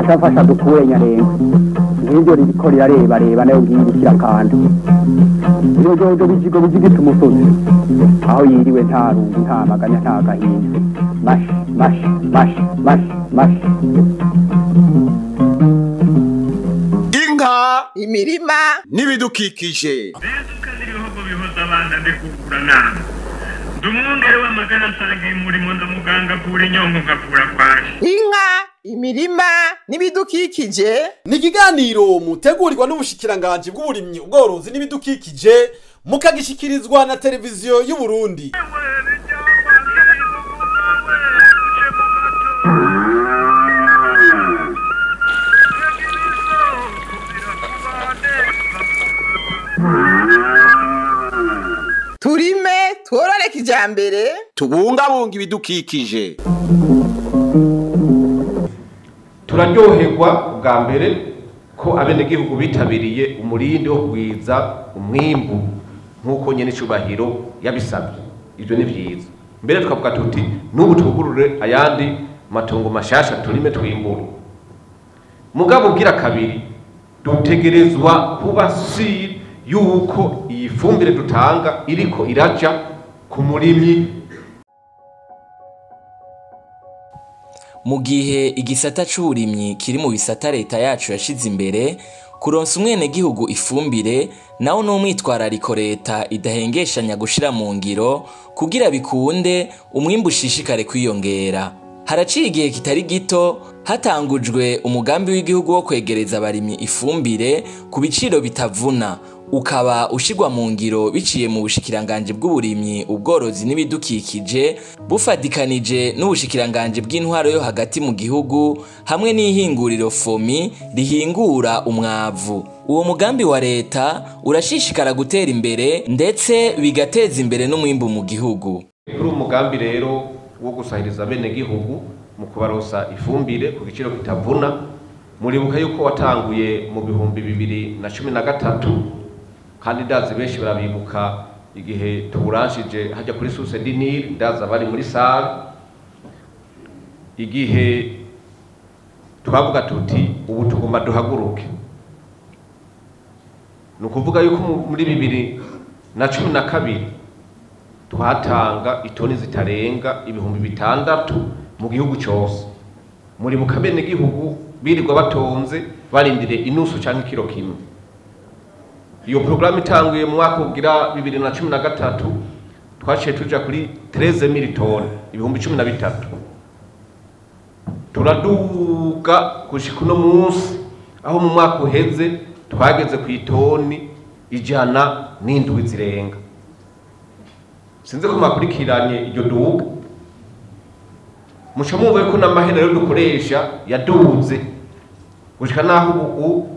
Ashafasha dukure nyarengo ngiryo ririko rirareba reba nayo ngirikira kandi ibijojo bijigo bijigita umusozi aho yiriwe nta rungu nta maganya nta gahinda mash mash mash mash mash inka imirima n'ibidukikije Dumwongere w'amagana nsangiye umurimo ndamuganga kura inyongo ngakura kwaje. Inka, imirima n'ibidukikije ni ikiganiro mutegurirwa n'ubushikiranganje bw'uburimyi ubworozi n'ibidukikije mukagishikirizwa na televiziyo y'u Burundi. Turime tworore kijambere tubungabunga ibidukikije. Turaryoherwa bwa mbere ko abenegihugu bitabiriye umurindi wo kugwiza umwimbu nk'uko nyene icubahiro yabisabye. Ivyo ni vyiza. Mbere tukavuga tuti n'ubu twugurure ayandi matongo mashasha turime twimbure. Mugabo ugira kabiri dutegerezwa kuba si yuko iyi fumbire dutanga iriko iraja ku murimyi. Mu gihe igisata c'uburimyi kiri mu bisata leta yacu yashize imbere kuronsa umwenegihugu ifumbire nawo n'umwitwarariko leta idahengeshanya gushira mu ngiro kugira bikunde umwimbu ushishikare kwiyongera. Haraciye igihe kitari gito hatangujwe umugambi w'igihugu wo kwegereza abarimyi ifumbire ku biciro bitavuna, ukaba ushigwa mu ngiro biciye mu bushikiranganje bw'uburimyi ubworozi n'ibidukikije bufadikanije n'ubushikiranganje bw'intwaro yo hagati mu gihugu hamwe n'ihinguriro FOMI rihingura umwavu. Uwo mugambi wa leta urashishikara gutera imbere ndetse bigateza imbere n'umwimbu mu gihugu. Kuri umugambi rero wo gusahiriza bene gihugu mu kubarosa ifumbire ku giciro kitavuna, muribuka yuko watanguye mu 2013 kandi ndazi benshi barabibuka igihe tuburanshije hajya kuri source du Nil, ndaza bari muri salle igihe twavuga tuti ubu tugomba duhaguruke. Nukuvuga yuko muri 2012 twatanga itoni zitarenga 6000 mu gihugu cyose. Muri bukabene gihugu birirwa batonze barindire inusu canke kilo kimwe. Iyo programme itanguye mu mwaka ugira 2013 twaciye tuja kuri 13000 toni, 13,000. Turaduga gushika uno munsi aho mu mwaka uheze twageze ku itoni 107 zirenga. Sinzi ko makurikiranye iryo duga. Muca mwumva yuko n'amahera rero dukoresha yaduze gushika naho ubu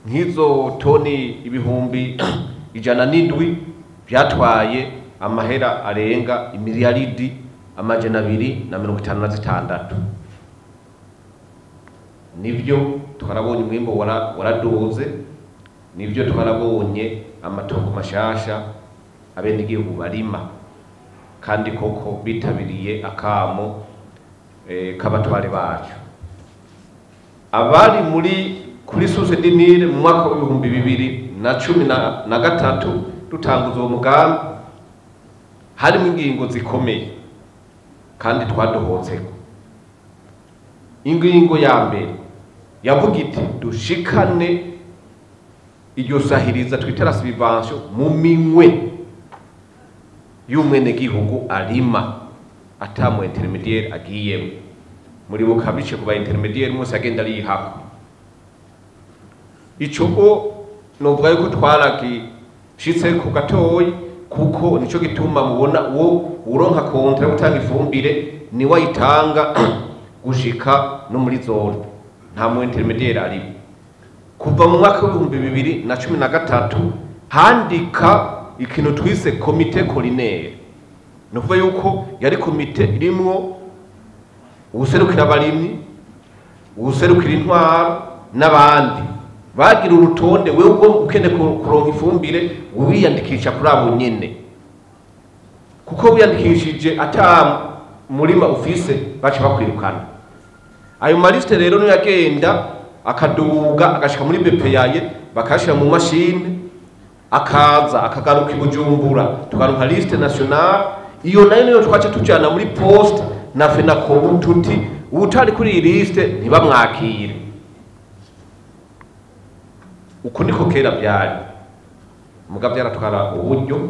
nk'izo toni 107 byatwaye amahera arenga imiliyaridi 256. Nivyo twarabonye umwimbo waraduze, nivyo twarabonye amatongo mashasha abenegihugu barima kandi koko bitabiriye akamo k'abatware bacu. Abari muri kuri source du Nil mu mwaka wa 2013 dutanguza uwo mugambi harimo ingingo zikomeye kandi twadohotseko. Ingingo ya mbere yavuga iti dushikane iryo sahiriza twita la subvention mu minwe y'umwenegihugu arima ata mu intermediaire agiyemo. Muri bukabice kuba intermediaire mwese agenda arihako. Ico novuga yuko twaragishitse ku gatoyi kuko nico gituma mubona uwo uronka kontra gutanga ifumbire ni wayitanga gushika no muri zone nta mu intermediaire ari. Kuva mu mwaka wa 2013 handika ikintu twise komite collinaire. Nukuvuga yuko yari komite irimwo uwuserukira abarimyi, uwuserukira intwaro n'abandi bagira urutonde. Wewe ubwo ukene kuronka ifumbire wiyandikisha kuri abo nyene, kuko wiyandikishije ata murima ufise baca bakwirukana. Ayo maliste rero niyo yagenda akaduga agashika muri BPAye, bakashira mu mashine, akaza akagaruka i Bujumbura, tukaronka liste nationale. Iyo nayo niyo twaca tujana muri poste na FENACOBU tuti utari kuri iyi liste ntibamwakire. Uko niko kera byari, muga byaratwara uburyo,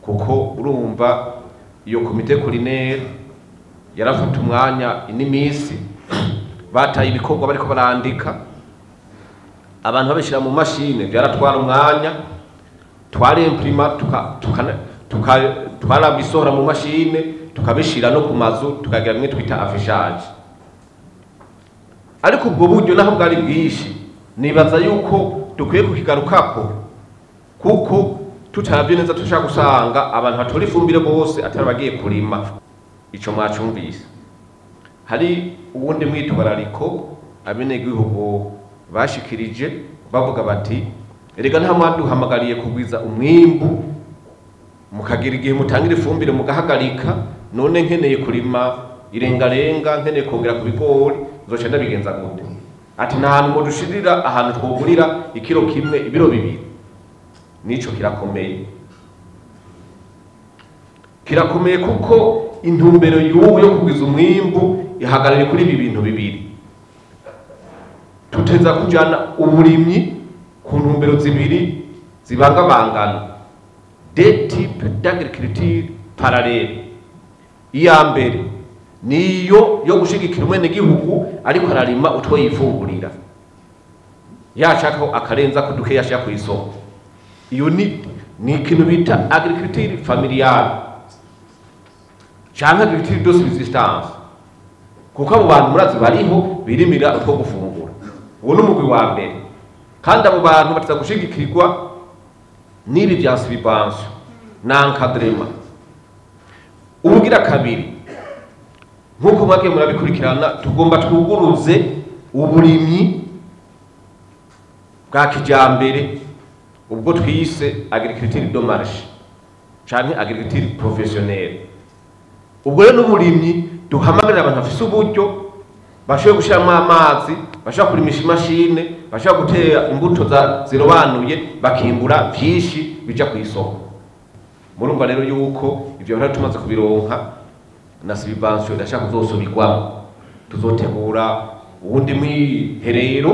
kuko urumva iyo komite culinaire yarafata umwanya n'imisi, bataye ibikorwa bariko barandika, abantu babishira mu mashine, byaratwara umwanya, twaremprima twarabisohora mu mashine, tukabishira no ku mazu, tukagira bimwe twita affichage. Ariko ubwo buryo naho bwari bwinshi, nibaza yuko dukwiye kukigarukako, kuko tutaravye neza tushaka gusanga abantu batora ifumbire bose atari bagiye kurima. Ico mwacumvise. Hari uwundi mwitwarariko abenegihugu bashikirije bavuga bati erega nta mwaduhamagariye kugwiza umwimbu, mukagira igihe mutangira ifumbire mugahagarika, none nkeneye kurima irengarenga, nkeneye kongera ku bigori, nzoca ndabigenza gute? Ati nta hantu mudushirira ahantu twogurira ikiro kimwe ibiro 2. Nico kirakomeye, kirakomeye kuko intumbero y'ubu yo kugwiza umwimbu ihagarariye kuri ibi bintu bibiri. Tuteza kujana uburimyi ku ntumbero zibiri zibangabangana, deux types d'agriculture parallèle. Iya mbere niyo yo gushigikira umwenegihugu ariko ararima utwo yifungurira, yashaka akarenza ko duke yashaka ku isoko. Iyo ni ikintu bita agriculture familiale canke agriculture de subsistance, kuko abo bantu murazi bariho birimira utwo gufungura. Uwo ni umugwi wa mbere, kandi abo bantu batiza gushigikirwa n'ibi vya subvention na encadrement. Ubugira kabiri, nkuko mwagiye murabikurikirana, tugomba twuguruze uburimyi bwa kijambere, ubwo twise agriculture de marché canke agriculture professionnelle. Ubwo rero n'uburimyi duhamagarira abantu bafise uburyo, bashoboye gushiramo amazi, bashobora kurimisha imashine, bashobora gutera imbuto zirobanuye, bakimbura vyinshi bija ku isoko. Murumva rero yuko ivyo bintu tumaze kubironka na subvention irashaka kuzosubirwamo, tuzotegura uwundi mwiherero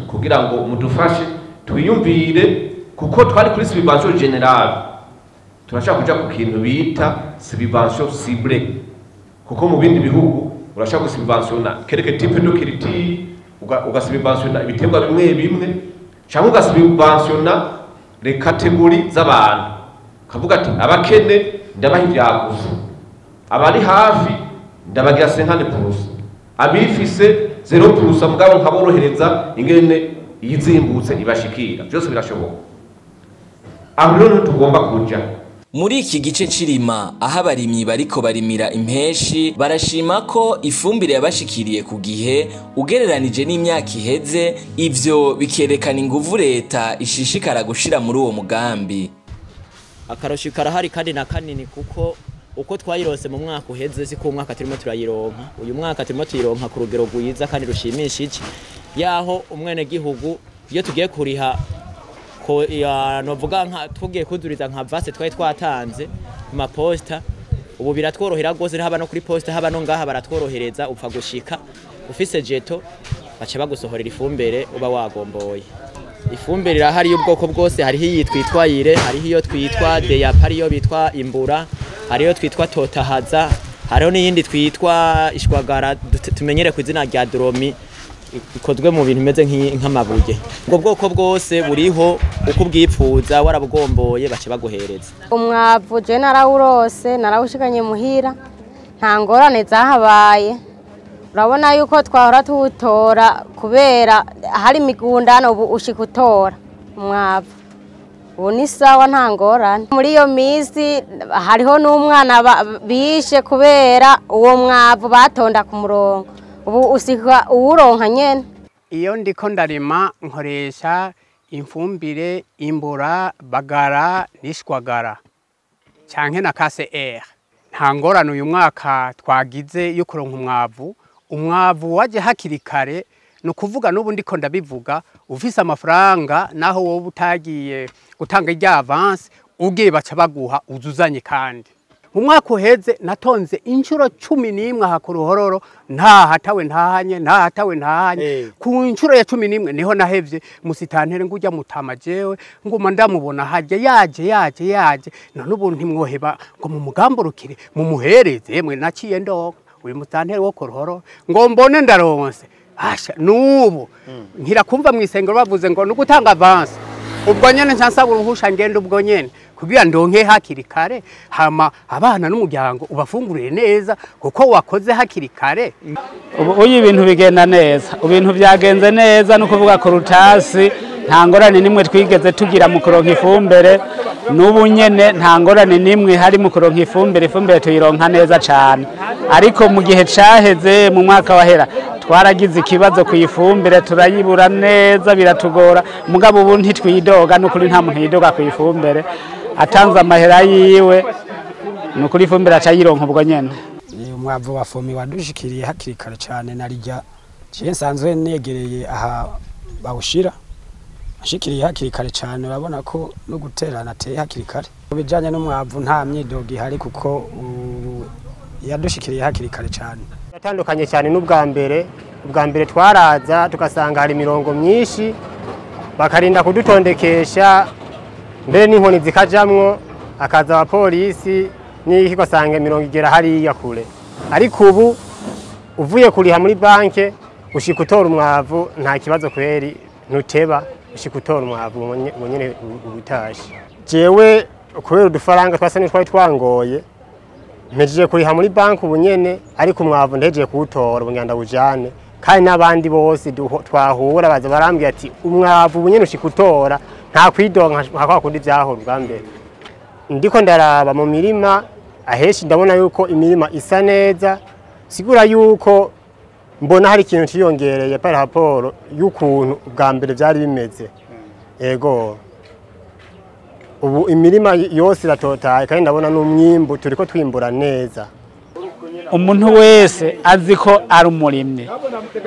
kugira ngo mudufashe twiyumvire, kuko twari kuri subvention générale, turashaka kuja ku kintu bita subvention ciblée, kuko mu bindi bihugu urashaka gusubventiona quelque type de culture, ugasubventiona ibiterwa bimwe bimwe, cyangwa ugasubventiona les catégories z'abantu, ukavuga ati abakene ndabaha ivyagusa, abari hafi ndabagira 50%, abifise 0%, mugabo nkaborohereza ingene iyizimbutse ibashikira. Byose birashoboka. Aho rero tugomba kuja. Muri iki gice c'irima aho abarimyi bariko barimira impeshi, barashima ko ifumbire yabashikiriye ku gihe ugereranije n'imyaka iheze. Ivyo bikerekana inguvu leta ishishikara gushira muri uwo mugambi. Akarusho karahari kandi na kanini, kuko uko twayirose mu mwaka uheze siko umwaka turimo turayironka. Uyu mwaka turimo tuyironka ku rugero rwiza kandi rushimishije, yaho umwene gihugu iyo tugiye kuriha ko novuga nka tugiye kuzuriza nka vase twari twatanze ku maposta, ubu biratworohera rwose, haba no kuri posta haba no ngaha baratworohereza, upfa gushika ufise jeto baca bagusohorera ifumbire uba wagomboye. Ifumbire irahari y'ubwoko bwose, hariho iyi twitwa yire, hariho iyo twitwa deyapa, hariyo bitwa imbura, hariyo twitwa totahaza, hariho n'iyindi twitwa ishwagara tumenyere ku izina rya dromi, ikozwe mu bintu bimeze nk'amabuye. Ubwo bwoko bwose buriho, uko ubwipfuza warabugomboye baca baguhereza. Umwavu je narawurose, narawushikanye muhira, nta ngorane zahabaye. Urabona yuko twahora tuwutora kubera hari imigundano, ubu ushika utora umwavu, ubu ni sawa, nta ngorane. Muri iyo minsi hariho n'umwana bishe kubera uwo mwavu batonda ku murongo, ubu usika uwuronka nyene. Iyo ndiko ndarima nkoresha imfumbire imbura, bagara n'ishwagara canke na KCR. Nta ngorane uyu mwaka twagize yo kuronka umwavu. Umwavu waje hakiri kare, ni ukuvuga n'ubu ndiko ndabivuga, ufise amafaranga naho wowe utagiye gutanga irya avance, ugiye baca baguha uzuzanye. Kandi mu mwaka uheze natonze inshuro 11 aha ku Ruhororo, ntahatawe ntahanye, ntahatawe ntahanye. Ku nshuro ya 11 niho nahevye musitantere ngujya mutama, jewe nguma ndamubona hajya yaje yaje yaje, none ubu ntimwoheba ngo mumugamburukire mumuhereze. Yemwe, naciye ndoga uyu mutantere wo ku Ruhororo ngo mbone ndaronse. Asha, nubu nkira kumva mu isengero bavuze ngo nugutanga avance, ubwo nyene nca nsaba uruhusha ngenda ubwo nyene kugira ndonke hakiri kare, hama abana n'umuryango ubafungurire neza kuko wakoze hakiri kare. Ubu uyu ibintu bigenda neza, ibintu byagenze neza, no kuvuga ku rutasi nta ngorane nimwe twigeze tugira mu kuronka ifumbire. N'ubu nyene nta ngorane nimwe hari mu kuronka ifumbire, ifumbire tuyironka neza cane. Ariko mu gihe caheze, mu mwaka wahera, twaragize ikibazo ku ifumbire, turayibura neza biratugora. Mugabo ubu ntitwidoga, n'ukuri nta muntu yidoga ku ifumbire. Atanze amahera yiwe, n'ukuri ifumbire aca ayironka ubwo nyene. Umwavu wa FOMI wadushikiriye hakiri kare cyane, narijya je nsanzwe negereye aha bawushira, ashikiriye hakiri kare cyane. Urabona ko no guterana ateye hakiri kare. Mu bijanye n'umwavu nta myidogo ihari kuko yadushikiriye hakiri kare cyane. Biratandukanye cyane n'ubwa mbere. Ubwa mbere twaraza tugasanga hari imirongo myinshi, bakarinda kudutondekesha, mbere n'inkoni zikajamwo, akaza abapolisi n'iki, ugasanga imirongo igera hariya kure. Ariko ubu uvuye kuriha muri banke ushika utora umwavu, nta kibazo kweri, ntuteba, ushika utora umwavu nyene ubutashe. Jewe kubera udufaranga twasa n'utwari twangoye, mpejeje kuriha muri banki ubu nyene, ariko umwavu ndejeje kuwutora ubu ngenda bujane. Kandi n'abandi bose twahura baza barambwira ati umwavu ubu nyene ushika utora, nta kwidonka nka kwa kundi vyahora ubwa mbere. Ndiko ndaraba mu mirima aheshi, ndabona yuko imirima isa neza, sigura yuko mbona hari ikintu ciyongereye par rapport y'ukuntu ubwa mbere vyari bimeze. Ego, ubu imirima yose iratotaye kandi ndabona n'umwimbu turiko twimbura neza. Umuntu wese azi ko ari umurimyi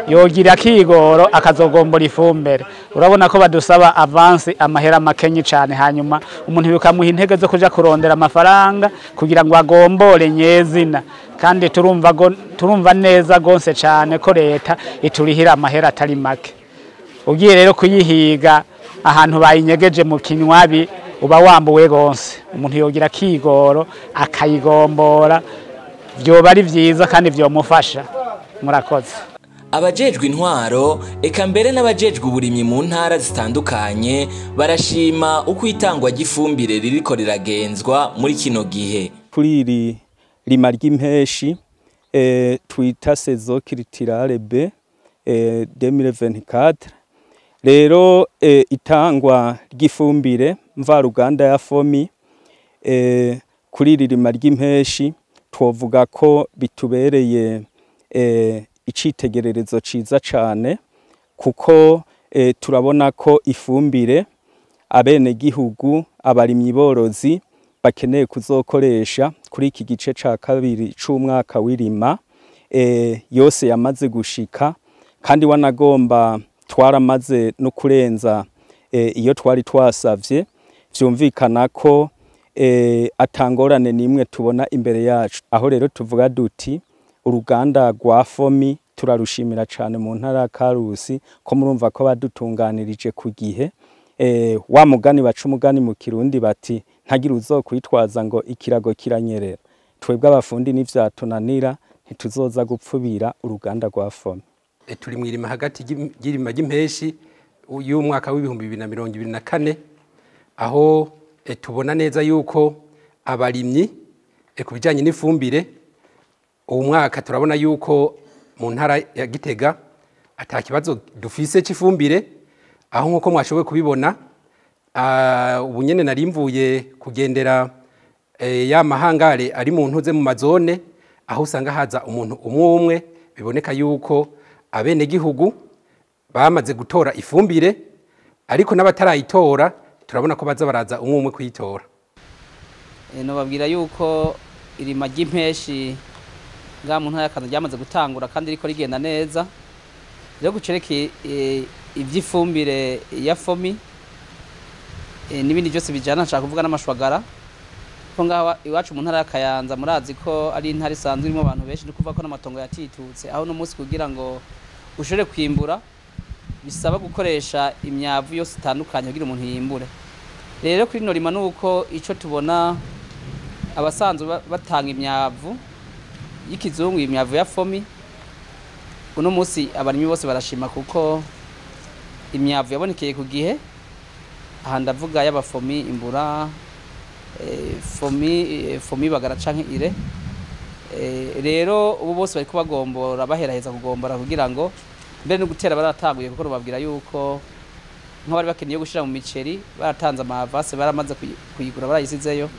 yogira akigoro akazogombora ifumbire. Urabona ko badusaba avance amahera makenyi cyane, hanyuma umuntu bikamuha intege zo kuja kurondera amafaranga kugira ngo agombore nyezina. Kandi turumva neza gonse cyane ko leta iturihira amahera atari make. Ugiye rero kuyihiga ahantu bayinyegeje mu kinywabi uba wambuwe gonse. Umuntu yogira akigoro akayigombora, vyoba ari vyiza kandi vyomufasha. Murakoze. Abajejwe intwaro eka mbere n'abajejwe uburimyi mu ntara zitandukanye barashima uko itangwa ry'ifumbire ririko riragenzwa muri kino gihe. Kuri iri rima ry'impeshi twita saison culturale B 2024 rero, itangwa ry'ifumbire mvaruganda ya FOMI kuri iri rima ry'impeshi twovuga ko bitubereye icitegererezo ciza cane, kuko turabona ko ifumbire abenegihugu abarimyi borozi bakeneye kuzokoresha kuri iki gice ca kabiri c'umwaka w'irima yose yamaze gushika, kandi wanagomba twaramaze no kurenza iyo twari twasavye. Vyumvikana ko atangorane nimwe tubona imbere yacu. Aho rero tuvuga duti uruganda rwa FOMI turarushimira cane mu ntara ya Karusi, ko murumva ko badutunganirije ku gihe. Wa mugani baca umugani mu Kirundi bati ntagira uzokwitwaza ngo ikirago kiranyerera. Twebwe abafundi n'ivyatunanira ntituzoza gupfubira uruganda rwa FOMI. Turi mw'irima hagati ry'irima ry'impeshi y'umwaka w'2024, aho tubona neza yuko abarimyi ku bijanye n'ifumbire uwu mwaka turabona yuko mu ntara ya Gitega ata kibazo dufise c'ifumbire, aho nkuko mwashoboye kubibona ubu nyene nari mvuye kugendera ya mahangare ari mu ntuze mu mazone, aho usanga haza umuntu umwe umwe, biboneka yuko abenegihugu bamaze gutora ifumbire, ariko n'abatarayitora turabona ko baza baraza umwe umwe kuyitora. Nobabwira yuko irima ry'impeshi Ngaha mu ntara ya Kayanza ryamaze gutangura kandi riko rigenda neza. Rero gucerekeye ivy'ifumbire ya FOMI n'ibindi byose bijana, nshaka kuvuga n'amashwagara, ko ngaha iwacu mu ntara ya Kayanza murazi ko ari intara isanzwe irimo abantu benshi, ni kuvuga ko n'amatongo yatitutse, aho no munsi kugira ngo ushobore kwimbura bisaba gukoresha imyavu yose itandukanye kugira umuntu yimbure. Rero kuri rino rima nuko ico tubona abasanzwe batanga imyavu y'ikizungu, imyavu ya FOMI, uno munsi abarimyi bose barashima kuko imyavu yabonekeye ku gihe. Aha ndavuga y'abafomi imbura, FOMI bagara canke ire. Rero ubu bose bariko bagombora, baheraheza kugombora kugira ngo mbere no gutera barataguye, kuko rubabwira yuko nk'abari bakeneye gushira mu miceri baratanze amavase, baramaze kuyigura barayisizeyo.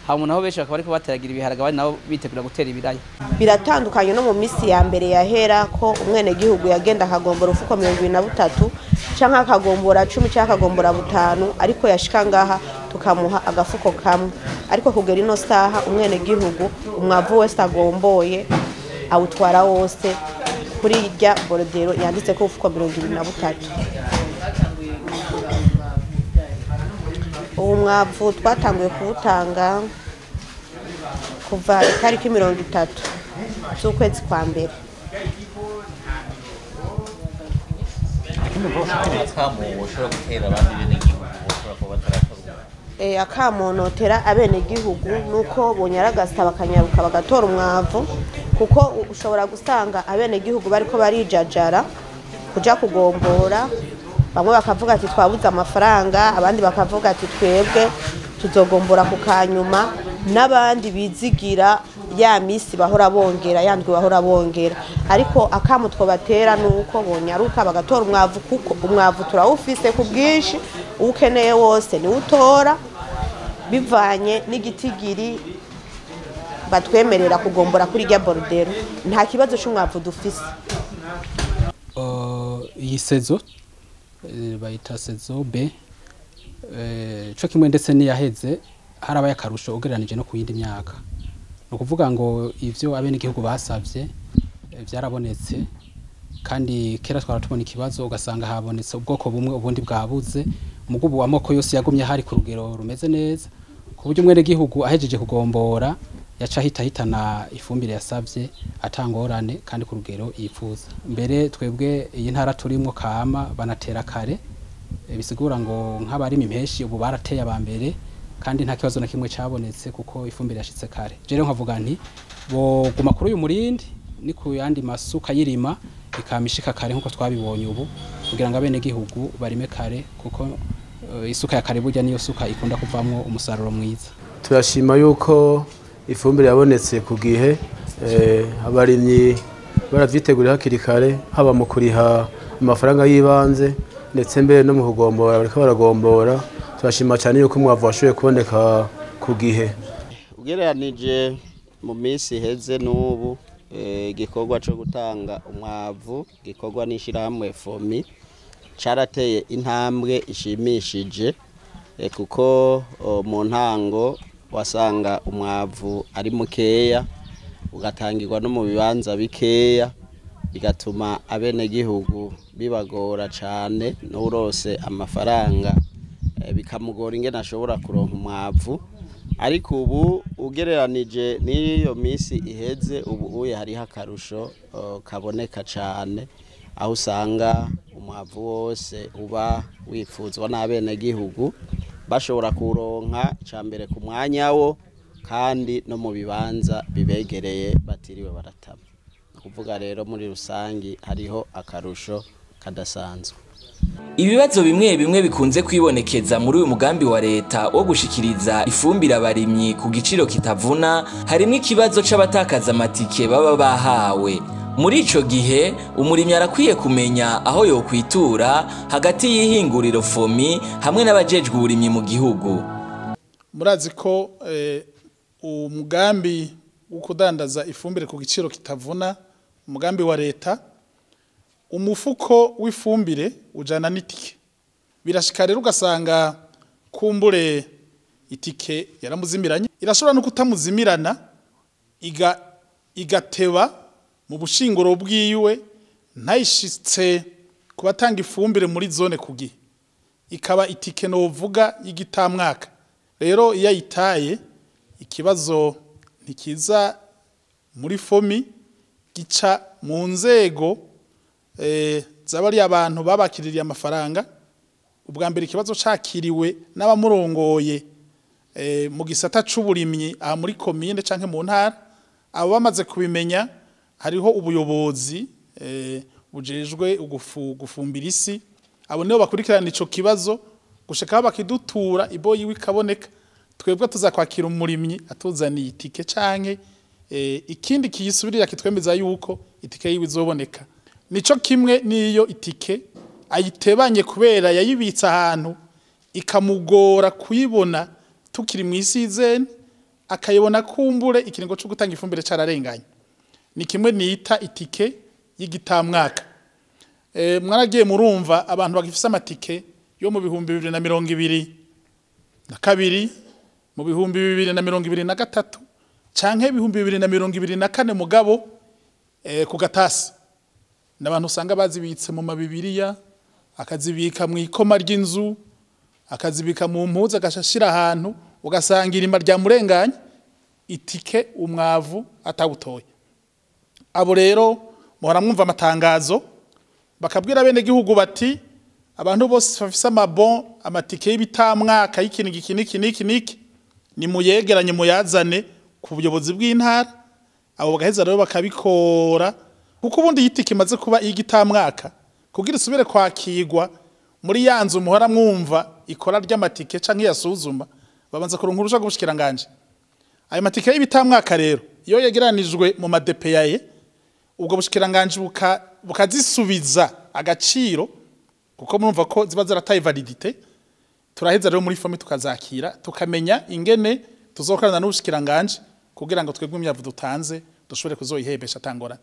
Hama naho benshi bakaba bariko bateragira ibiharage, abandi nabo bitegura gutera ibiraya. Biratandukanye no mu misi ya mbere yahera, ko umwenegihugu yagenda akagombora ufuko 23 canke akagombora 10 canke akagombora 5, ariko yashika ngaha tukamuha agafuko kamwe. Ariko kugera ino saha umwenegihugu umwavu wese agomboye awutwara wose kuri irya borodero yanditse ko ufuko 23. Ubu mwavu twatanguye kuwutanga kuva itariki 30 z'ukwezi kwa mbere. Akamo notera abenegihugu nuko bonyaragasa bakanyaruka bagatora umwavu, kuko ushobora gusanga abenegihugu bariko barijajara kuja kugombora, bamwe bakavuga ati twabuze amafaranga, abandi bakavuga ati twebwe tuzogombora ku kanyuma, n'abandi bizigira ya misi bahora bongera yandwi bahora bongera. Ariko akamo twobatera nuko bonyaruka bagatora umwavu, kuko umwavu turawufise ku bwinshi, ukeneye wose ni utora bivanye n'igitigiri batwemerera kugombora kuri rya borodero. Nta kibazo c'umwavu dufise. Iyi sezo bayita sezo B, co kimwe ndetse n'iyaheze harabaye akarusho ugereranije no ku yindi myaka. Ni ukuvuga ngo ivyo abenegihugu basavye vyarabonetse, kandi kera twara tubona ikibazo ugasanga habonetse ubwoko bumwe ubundi bwabuze, mugubu amoko yose yagumye hari ku rugero rumeze neza, ku buryo umwenegihugu ahejeje kugombora yaca ahita ahitana ifumbire yasavye atangorane kandi ku rugero yifuza. Mbere twebwe iyi ntara turimwo kama banatera kare, bisigura ngo nk'abarimi impeshi ubu barateye abambere kandi nta kibazo na kimwe cabonetse kuko ifumbire yashitse kare. Rero nkavuga nti boguma kuri uyu murindi ni ku yandi masuka yirima ikamishika kare nkuko twabibonye ubu, kugira ngo abenegihugu barime kare, kuko isuka ya kare burya niyo suka ikunda kuvamwo umusaruro mwiza. Turashima yuko ifumbire yabonetse ku gihe, abarimyi baravyitegurira hakiri kare, haba mu kuriha amafaranga y'ibanze ndetse mbere no mu kugombora bariko baragombora. Turashima cyane yuko umwavu washoboye kuboneka ku gihe. Ugereranije mu minsi iheze n'ubu, igikorwa cyo gutanga umwavu gikorwa n'ishirahamwe FOMI carateye intambwe ishimishije, kuko mu ntango wasanga umwavu ari mukeya ugatangirwa no mu bibanza bikeya, bigatuma abenegihugu bibagora cyane, n'urose amafaranga bikamugora ingene ashobora kuronka umwavu. Ariko ubu ugereranije n'iyo minsi iheze, ubu uye hariho akarusho kaboneka cyane, aho usanga umwavu wose uba wifuzwa n'abenegihugu bashobora kuronka icambere ku mwanya wo kandi no mu bibanza bibegereye batiriwe baratama. Kuvuga rero muri rusangi hariho akarusho kadasanzwe. Ibibazo bimwe bimwe bikunze kwibonekeza muri uyu mugambi wa leta wo gushikiriza ifumbire abarimyi ku giciro kitavuna, harimo ikibazo c'abatakaza amatike baba bahawe. Muri ico gihe umurimyi arakwiye kumenya aho yokwitura hagati y'ihinguriro FOMI hamwe n'abajejwe uburimyi mu gihugu. Murazi ko umugambi wo kudandaza ifumbire ku giciro kitavuna, umugambi wa leta, umufuko w'ifumbire ujana n'itike. Birashika rero ugasanga kumbure itike yaramuzimiranye, irashobora no kutamuzimirana, igateba mu bushinguro bwiwe ntayishitse ku batanga ifumbire muri zone ku gihe, ikaba itike novuga y'igitamwaka. Rero iyo ayitaye ikibazo ntikiza muri FOMI, gica mu nzego z'abari abantu babakiririye amafaranga. Ubwa mbere ikibazo cakiriwe n'abamurongoye mu gisata c'uburimyi aha muri komine canke mu ntara. Abo bamaze kubimenya, hariho ubuyobozi bujejwe gufumbira isi, abo nibo bakurikirana ico kibazo gushika bakidutura ibo yiwe ikaboneka. Twebwe tuzakwakira umurimyi atuzaniye itike canke ikindi kiyisubirira kitwemeza yuko itike yiwe izoboneka. Nico kimwe niyo itike ayitebanye kubera yayibitse ahantu ikamugora kuyibona tukiri mu isizeni, akayibona kumbure ikiringo cyo gutanga ifumbire cararenganye. Ni kimwe nita itike y'igitamwaka. Mwaragiye murumva abantu bagifise amatike yo mu 2022, mu 2023 canke 2024 mugabo ku gatasi. N'abantu usanga bazibitse mu mabibiriya, akazibika mu ikoma ry'inzu, akazibika mu mpuzu, agashashira ahantu, ugasanga irima rya murenganye itike umwavu atawutoye. Abo rero muhora mwumva amatangazo bakabwira bene gihugu bati abantu bose bafise amabon amatike y'ibitamwaka y'ikintu iki niki niki niki, ni muyegeranye muyazane ku buyobozi bw'intara. Abo bagaheza rero bakabikora, kuko ubundi itike imaze kuba igitamwaka kugira isubire kwakirwa muri ya nzu muhora mwumva ikora ry'amatike canke yasuzuma, babanza kuronka uruja gushikiranganje. Ayo matike y'ibitamwaka rero iyo yegeranijwe mu madepeyaye, ubwo bushikiranganje bukazisubiza agaciro, kuko murumva ko ziba zarataye validité. Turaheza rero muri FOMI tukazakira, tukamenya ingene tuzokorana n'ubushikiranganje kugira ngo twebwe imyavu dutanze dushobore kuzoyihebesha atangorane.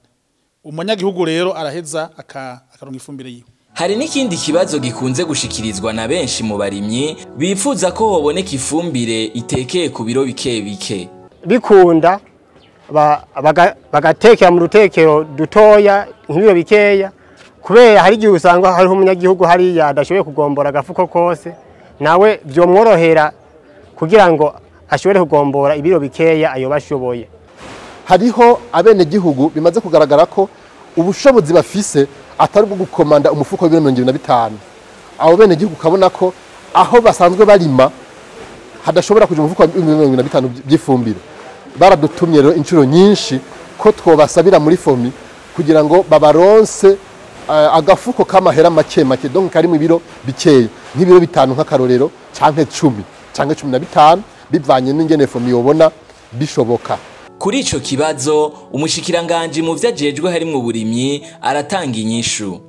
Umunyagihugu rero araheza akaronka ifumbire yiwe. Hari n'ikindi kibazo gikunze gushikirizwa na benshi mu barimyi bifuza ko hoboneka ifumbire itekeye ku biro bike bike. Bikunda bagatekera mu rutekero dutoya nk'ibiro bikeya, kubera hari igihe usanga hariho umunyagihugu hariya adashoboye kugombora agafuko kose, nawe vyomworohera kugira ngo ashobore kugombora ibiro bikeya ayo bashoboye. Hariho abenegihugu bimaze kugaragara ko ubushobozi bafise atari bwo gukomanda umufuko w'ibiro 25. Abo benegihugu kabona ko aho basanzwe barima hadashobora kuja umufuko w'ibiro 25 by'ifumbire. Baradutumye rero inshuro nyinshi ko twobasabira muri FOMI kugira ngo babaronse agafuko k'amahera make make, donc kari mu biro bikeya nk'ibiro 5 nk'akarorero canke 10 canke 15 bivanye n'ingene FOMI yobona bishoboka. Kuri ico kibazo umushikiranganje mu vyajejwe harimwo uburimyi aratanga inyishu.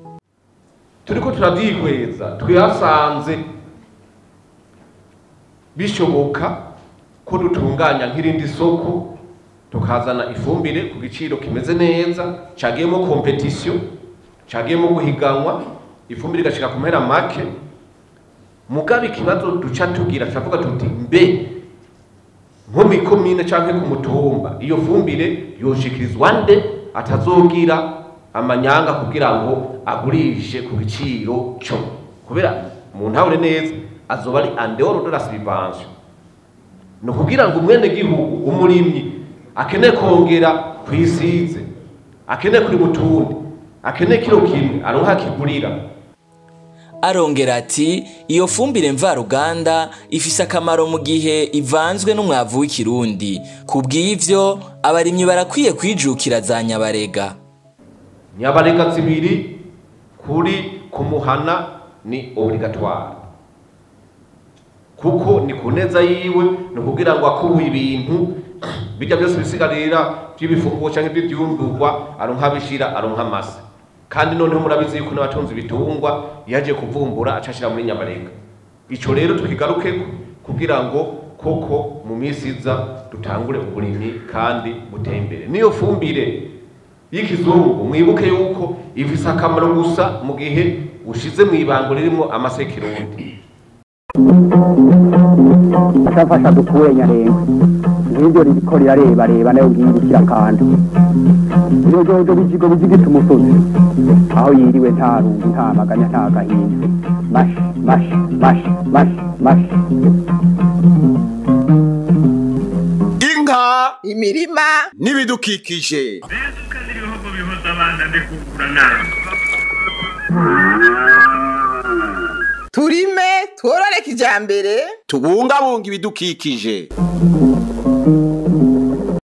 Turiko turavyihweza twihasanze bishoboka ko dutunganya nk'irindi soko, tukazana ifumbire ku giciro kimeze neza, cagiyemo competition, cagiyemo guhiganwa, ifumbire igashika ku mahera make. Mugabe ikibazo duca tugira turavuga tuti mbe nko mw'ikomine canke ku mutumba iyo fumbire yoshikirizwa nde atazogira amanyanga kugira ngo agurishe ku giciro cyo, kubera mu ntahure neza azoba ari en dehors de la subvention. No kugira ngo umwene gihugu umurimyi akene kongera kwisize, akene kuri mutundi, akene kilo kimwe aronka kigurira. Arongera ati iyo fumbire mvaruganda ifise akamaro mu gihe ivanzwe n'umwavu w'ikirundi. Kubw'ivyo abarimyi barakwiye kwijukira za nyabarega. Nyabarega zibiri kuri kumuhana ni obligatoire, kuko ni kuneza yiwe, no kugira ngo akubuye ibintu bijya byose bisigarira by'ibifungo canke by'ivyumburwa, aronka bishira aronka amase. Kandi noneho murabizi yuko n'abatunzi bitungwa yaje kuvumbura acashira muri nyabarega. Ico rero tukigarukeko kugira ngo koko mu minsi iza dutangure uburimyi kandi buteye imbere. Niyo fumbire y'ikizungu mwibuke yuko ifise akamaro gusa mu gihe ushize mu ibango ririmo amasekirundi. Mfasha dukure Nyarengo Nk'iryo ririko rirarebareba nayo ngiyi ikirakanda. Ibijojo bijigo bijigita umusozi. Aho yiriwe nta rungu, nta maganya, nta gahinda. Mashi, mashi, mashi, mashi, mashi. Inka, imirima n'ibidukikije. Turime tworore kijambere, Tubungabunga ibidukikije.